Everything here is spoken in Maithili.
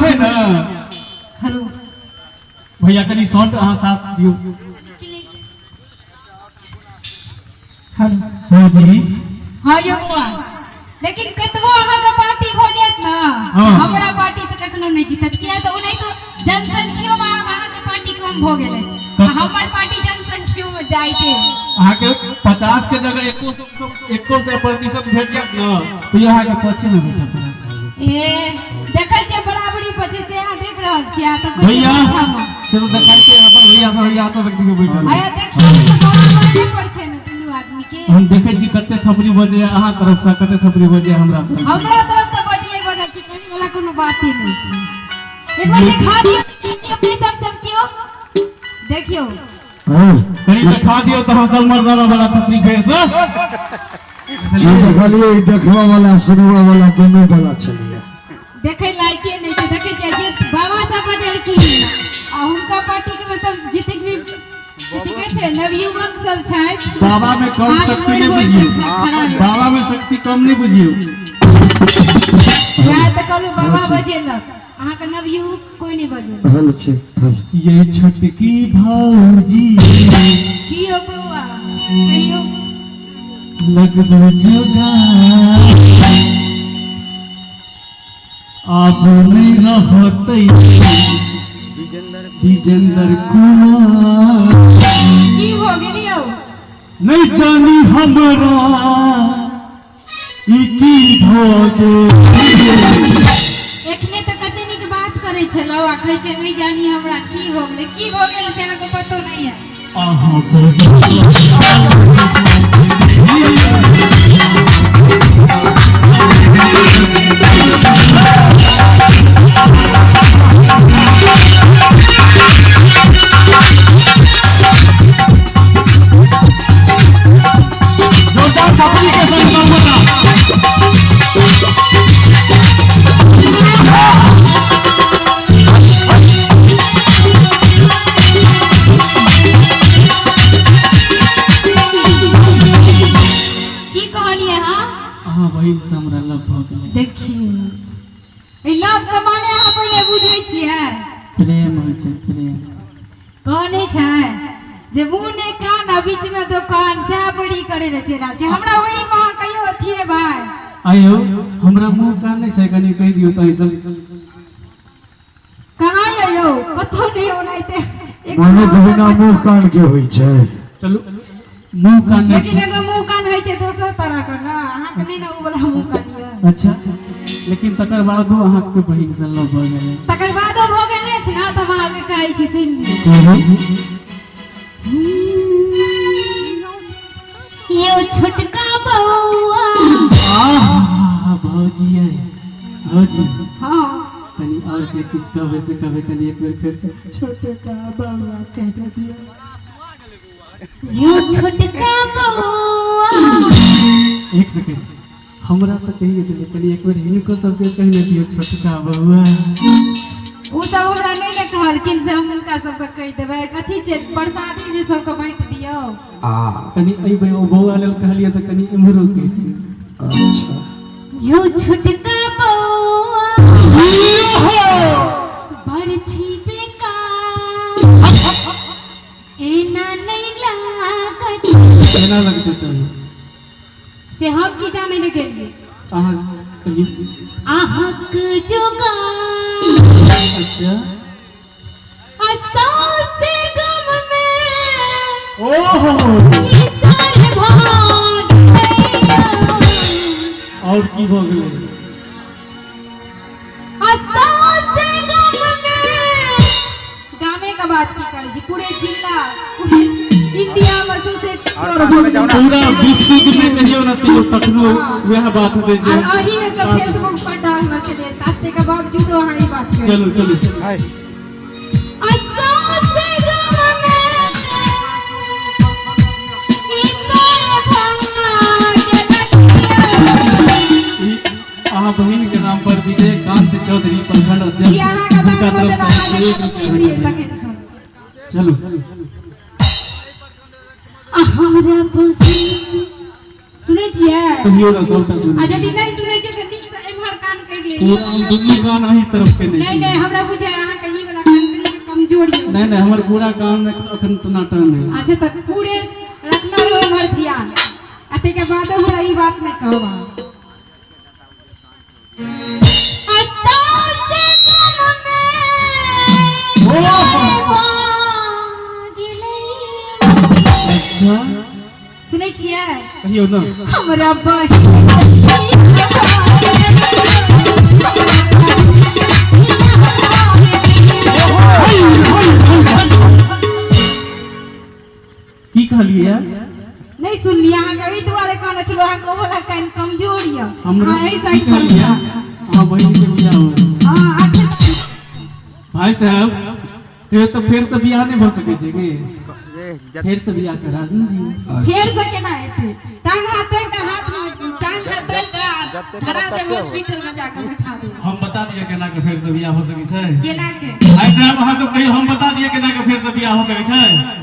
छै ने। हेलो भैया कनी साउंड अहाँ साथ दियौ। हेलो हाँ जी। हाँ यौ बौआ, लेकिन कतबो अहाँके पार्टी भऽ जायत ने, हमरा पार्टी से कखनो नहि जीतत, किया तऽ ओनाहितो जनसंख्यो में अहाँके पार्टी कम भऽ गेल अछि, हमर पार्टी जनसंख्यो में जाइते। अहाँके 50 के जगह 100% भेट जायत ने तो अहाँके पाछे में भेटत। ए देखै छियै बराबरी पर छै से अहाँ देख रहल छियै तऽ कोइ भैया से तो देखाइते अपन भैया सब भैया तो देखियो बैठल। आया देखियो बराबरी पर छै ने दुनू आदमी के। हम देखै छी कते थपड़ी बजे अहाँ तरफ से, कते थपड़ी बजे हमरा तरफ। हमरा तरफ तऽ बजले बजल छै, कोई वाला कोनो बाते नहि छै। एक बार देखा दियौ अपने सब सब कियो देखियो। हां कनी देखा दियौ तऽ हम सब मर्दाना वाला थपड़ी फेर से। देखलियै देखबा वाला सुनबा वाला दोनों वाला छलियै। देखे लायके नहीं छै। देखे छियै जे बाबा सब बजलखिन आ हुनका पार्टी के मतलब जतेक भी ठीके छै नवयुवक सब छथि। बाबा में कम शक्ति नहीं बुझियौ, बाबा में शक्ति कम नहीं बुझियौ। वएह तऽ कहलहुँ बाबा बजेलक, अहाँके नवयुवक कोई नहीं बजेलक। हल छै हल। ये छोटकी भौजी की हो बौआ कहियो लगबो जोगार आब नहीं रहतै विजेंद्र कुमार। की हो गेलियौ? नहीं जानी हमरा ई की भऽ गेल। एखने तऽ कते नीक बात करै छलहुँ आ कहै छै नहीं जानी हमरा की भऽ गेलै, की भऽ गेल से अहाँके पतो नहीं है। अहाँ जोरदार थपड़ी के संग सबगोटा। की कहलियै अहाँ? अहाँ बहिन से हमरा लव भऽ गेलै। देखियौ ई लव के माने अहाँ पहिले बुझै छियै? प्रेम होइ छै प्रेम। कहने छै जे मुँह ने कान आ बीच में दोकान, सएह बड़ी करे ले चलि आयल छै। हमरा ओहि में अहाँ कहियो अथी रे भाई। आइयो हमरा मुँह कान नहि छै, कनी कहि दियौ तऽ सब। कहाँ यौ कतौ नहि ओनाहिते। मनुख बिना मुँह कान के होइ छै। चलू मुँह कान नहि, लेकिन एगो मुँह कान होइ छै दोसर तरह के ना, अहाँके नहि ने ओ वाला मुँह कान यऽ। अच्छा लेकिन तकर बादो अहाँके बहिन से लव भऽ गेलै। तकर बादो भऽ गेल अछि ने, तऽ हम अहाँके कहै छी सुनि लिअ। यौ छोटका बौआ। आह भौजी भौजी। हाँ कनी और से किछु कहबै से कहबै, कनी एक बेर फेर से छोटका बौआ कहि दियौ। यौ छोटका बौआ। एक सेकेंड हमरा तऽ कहिए देबै, कनी एक बेर हिनको सबके कहि दियौ छोटका बौआ। ओ सब हमरा नहि ने कहलखिन से हम हुनका सबके कहि देबै। कथी छै प्रसादी जे सबके बाँटि दियौ। कनी अइबै ओ बौआ लेल कहलियै तऽ कनी इम्हरो कहि दियौ। अच्छा यौ छोटका बौआ बड़ छी बेकार, एना नहि लागत। केना लगतै तऽ से हम की जानै ले गेलियै? अहाँ कहियौ। अहाँक जोगार अच्छा आ सौंसे गाम में ओहो ईसर भऽ गेलैया। और की भऽ गेलै? आ सौंसे गाम में, गामे के बात की करै छी, पूरे जिला पूरे इंडिया में सौंसे सर भऽ गेलै। पूरा विश्व में कहियो न तैयो तखनो वएह बात हेतै जे और अही के फेसबुक पर डालने छलियै, ताते के बावजूदो अहाँ ई बात करै। चलू चलू। आ सौंसे गाम में ईसर भऽ गेलैया। अहाँ बहिन के नाम पर विजय कांत चौधरी प्रखंड अध्यक्ष की अहाँके हुनका दान तरफ बोलल से अहाँ एक जे रुपया छियै भेटल। तखन से। चलू हमरा बहिन सुनै छियै? कहियो ना सबटा आ सुनै। यदि नहि सुनै छियै तऽ नीकसँ एम्हर कान कान कहि दियै। पूरा हम दुनू कान अही तरफ के नहि नहि। नहि, हमरा बुझाय अहाँके ई वाला कान कनि कमजोर यऽ। नहि नहि, हमर पूरा कान अखन टनाटन है। अच्छा, तऽ पूरे रखना रहो हमर ध्यान, आ ताहिके बादो हमरा ई बात नहि कहब अहाँ। अच्छा। सुनै छियै? कहियौ ने। हमरा बहिन। की कहलियै? नहि सुनलियै अहाँके, एहि दुआरे कहने छलहुँ, अहाँके ओ वाला कान कमजोर यऽ। हमरा अहाँ एहि की साइड पर। कहलियै? अहाँ बहिन के बियाह हो? हँ, अच्छा। भाई साहब, फेर तऽ फेर से बियाह नहि भऽ सकै छै की? फेर से बियाह करा दियौ। फेर से केना हेतै? टांग हाथ तोड़ि कऽ, हाथ टांग हाथ तोड़ि कऽ धरा देब, हॉस्पिटल में जाकऽ बैठा देब। हम बता दिअ केना के फेर से बियाह हो सकै छै। केना के? भाई साहब, अहाँ सब कहियौ, हम बता दिअ केना के फेर से बियाह हो सकै छै।